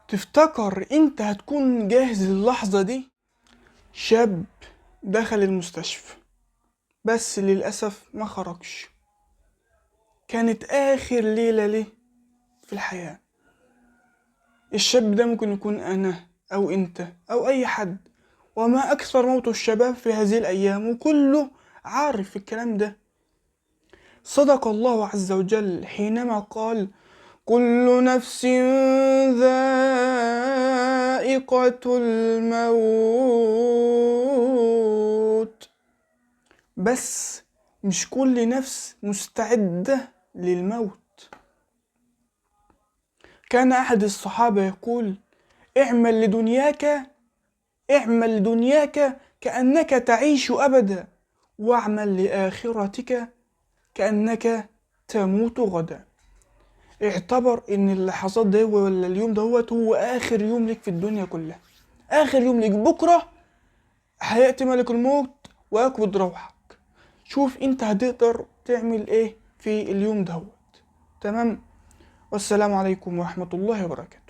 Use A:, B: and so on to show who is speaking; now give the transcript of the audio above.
A: تفتكر انت هتكون جاهز للحظة دي؟ شاب دخل المستشفى بس للأسف ما خرجش. كانت آخر ليلة ليه في الحياة. الشاب ده ممكن يكون أنا أو أنت أو أي حد، وما أكثر موت الشباب في هذه الأيام، وكله عارف الكلام ده. صدق الله عز وجل حينما قال: كل نفس ذائقة الموت. بس مش كل نفس مستعدة للموت. كان أحد الصحابة يقول: اعمل لدنياك، اعمل لدنياك كأنك تعيش أبدا، واعمل لآخرتك كأنك تموت غدا. اعتبر ان اللحظات دي ولا اليوم دوت هو اخر يوم ليك في الدنيا كلها، اخر يوم ليك. بكره هيأتي ملك الموت ويقبض روحك. شوف انت هتقدر تعمل ايه في اليوم دوت. تمام؟ والسلام عليكم ورحمة الله وبركاته.